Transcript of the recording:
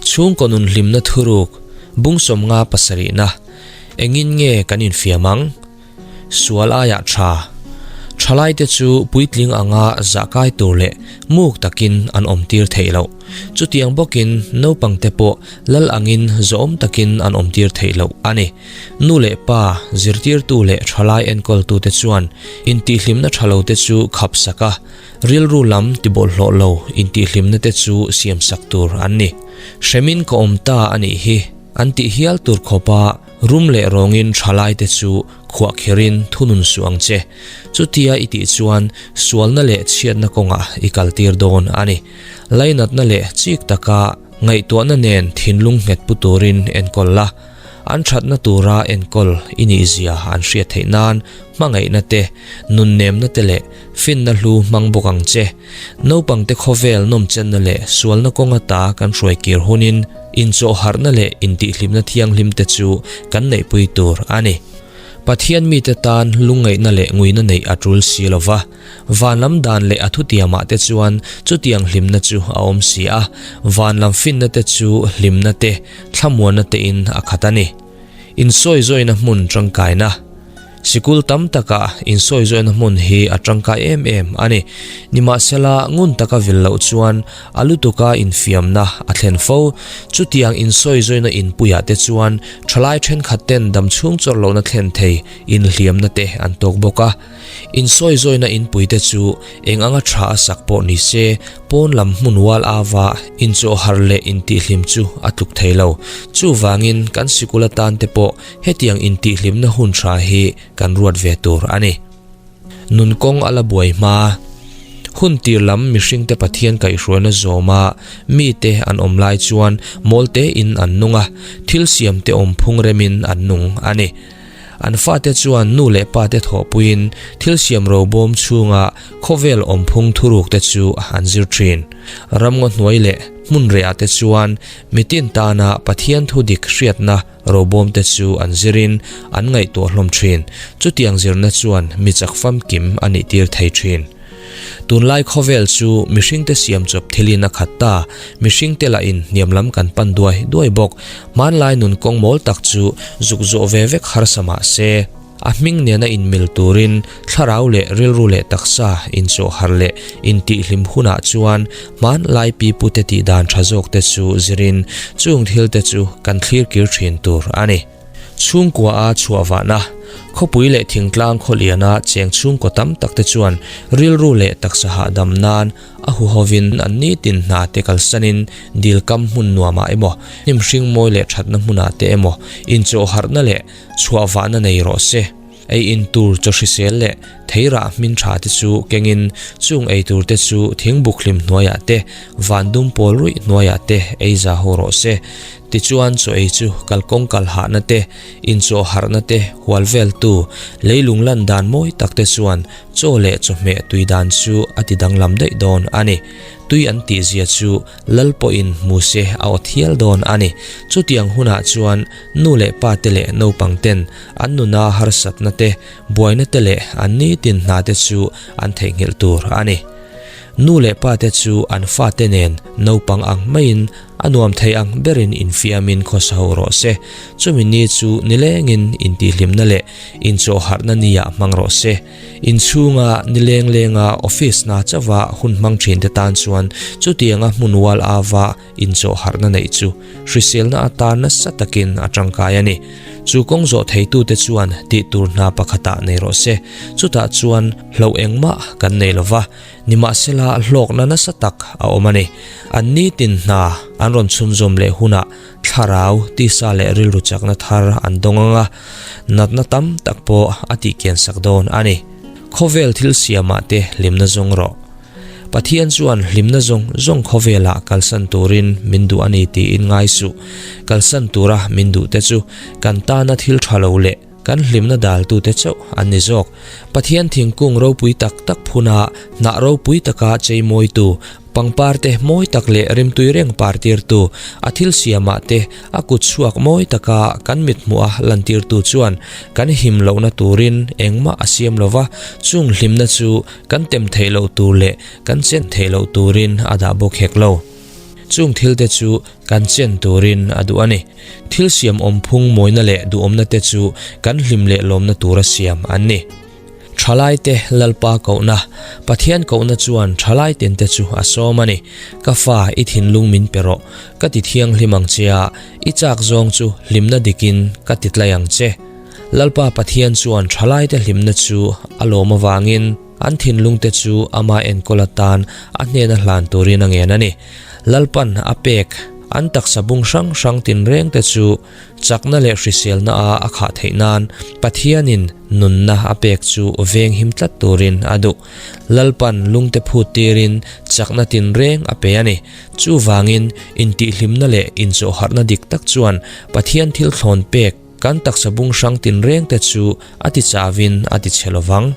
Chhungkaw nun hlimna thuruk bung 57 na, Engin nge kan infiam ang? Sual aiah tha. Thalaite chu puitling anga zahkai tur leh muk takin an awm tir theih loh. Chutiang bawkin naupangte pawh lal angin zawhawm takin an awm tir theih loh a ni. Nu leh pa, zirtirtu leh thalai enkawltute chuan intihhlimna tha lote chu khap sak a, rilru lam tibawlhhlawh lo intihhlimna te chu siam sak tur an ni. Hremin ka awm ta a nih hi an tih hial tur khawpa Rum leh rawngin thalaite chu khuah kherin thunun suh ang che. Chutia i tih chuan sualna leh chhiatna kawngah i kaltir dawn a ni. Lainatna leh chik taka ngaihtuahna nen thinlung nghet pu turin enkawl la. An thatna tura enkawl i nihzia an hriat theih nan hmangaihna te, nunnemna te leh finna hlu hmang bawk ang che. Naupangte khawvel nawmchenna leh sualna kawng ata kan hruai kir hunin inchawhharhna leh intihhlimna thianghlim te chu kan neihpui tur a ni. Pathian mite tan lungngaihna leh nguina neih a tul si lo va, van lam dan leh a thutiamah te chuan chutiang hlimna chu a awm si a, van lam finna te chu hlimna te, thlamuanna tein a khat a ni. Insawizawina hmun tangkaina. Sikul tam takah insawizawiahna hmun hi a tangkai em em a ni. Nimahsela, ngun taka vil loh chuan a lutuka infiamna a thlen fo. Chutiang insawizawiahna inpuiah te chuan thalai thenkhat ten damchhung chawrh lohna thlen thei inhliamna te an tawk bawk a. Insawizawiahna inpui te chu eng anga tha a sak pawh ni se, pawn lam hmun ual ava inchawhharh leh intihhlim chu a tluk thei lo. Chuvangin kan sikul atan te pawh Hetiang intihhlimna hun tha hi kan ruat ve tur a ni. Nun kawng a la buai hma. Hun tir lam mihringte Pathian kaihhruaina zawma mite an awm lai chuan mawl tein an nung a, thil siamte awm phung remin an nung a ni. An fate chuan nu leh pate thawhpuiin thil siam robawm chhunga khawvel awm phung thurukte chu an zir thin. Ramngaw hnuai leh hmun rehah te chuan mitin tana Pathian thu dik hriatna Robawmte chu an zirin an ngaihtuah hlawm thin. Chutiang zirna chuan mi chak famkim a nih tir thei thin. Tunlai khawvel chu mihringte siam chawp thilin a khat ta, mihringte lahin hniam lam kan pan duai duai bawk. Hmanlai nun kawng mawl tak chu zuk zawh ve vek harsa mah se. A hming nena inmil turin thlarau leh rilru leh taksa inchawhharh leh intihhlim hunah chuan hmanlai pipute tih dan tha zawkte chu zirin chung thilte chu kan thlir kir thin tur a ni. Chhungkua a chhuah vahna, khawpui leh thingtlang khawliana cheng chhungkaw tam takte chuan rilru leh taksa hahdam nan A huhovin an nitin hna te kalsanin dil kam hmun nuamah emaw, hnim hring mawi leh thatna hmunah te emaw inchawhharhna leh chhuahvahna nei rawh se. Ei in tur chaw hrisel leh theirah hmin tha te chu kengin chung ei tur te chu thingbuk hlim hnuaiah te, van dum pawl ruih hnuaiah te ei za ho rawh se. Tichuan chaw ei chu kalkawng kal hahna te, inchawhharhna te hual veltu leilung lan dan mawi tak te chuan Chaw leh chawhmeh tui dan chu a ti danglam daih dawn a ni. Tui an tih zia chu lal pawhin hmu se a awt hial dawn a ni. Chutiang hunah chuan nu leh pa te leh naupang ten an nuna harsatna te, buaina te leh an nitin hna te chu an theihnghilh tur a ni. Nu leh pa te chu an fate nen naupang ang maiin A nuam thei ang berin infiamin khawsa ho rawh se. Chumi ni chu nilengin intihhlimna leh inchawhharhna niah hmang rawh se. Inchhunga nileng lenga office hna chauha hun hmang thinte tan chuan chutianga hmun ual ava inchawhharhna neih chu hriselna atan nasa takin a tangkai a ni. Chu kawng zawh theitute chuan tih tur hna pakhatah nei rawh se. Chutah chuan hlauh engmah kan nei lova. Nimahsela hlawkna nasa tak a awm a ni. An nitin hna an rawn chhunzawm leh hunah thlarau, tisa leh rilru chakna thar an dawng ang a, natna tam tak pawh a tihkiansak dawn a ni. Khawvel thil siamah te hlimna zawng rawh. Pathian chuan hlimna zawng zawng khawvelah kalsan turin min duh a ni tiin ngai suh. Kalsan tura min duhte chu kan tana thil tha lo leh Kan hlimna daltute chauh an ni zawk. Pathian thingkung ropui tak tak phuna hnah ropui taka chei mawitu, pangpar te mawi tak leh rimtui reng par tirtu, a thil siamah te a kut chhuak mawi taka kan mit hmuha lantirtu chuan kan him lohna turin engmah a siam lova, chung hlimna chu kan tem theih loh tur leh kan chen theih loh turin a dah bawk hek lo. Chung thilte chu kan chen turin a duh a ni. Thil siam awmphung mawina leh duhawmna te chu kan hlim leh lawmna tura siam an ni. Thalaite Lalpa kohna, Pathian kohna chuan thalai tinte chu a sawm a ni. Ka fa, i thinlung min pe rawh, ka ti thianghlim ang che a, i chak zawng chu hlimna dikin ka ti tlai ang che. Lalpa Pathian chuan thalaite hlimna chu a lawm avangin an thinlungte chu ama enkawl atan a hnena hlan turin a ngen a ni. Lalpan a pek an taksa bung hrang hrang tinrengte chu Chakna leh hriselna a a khah theih nan Pathianin nunna a pek chu venghim tlat turin a duh. Lalpan lungte phut tirin chakna tinreng a pe a ni. Chuvangin intihhlimna leh inchawhharhna dik tak chuan Pathian thil thlawn pek kan taksa bung hrang tinrengte chu a ti chavin a ti chhe lovang.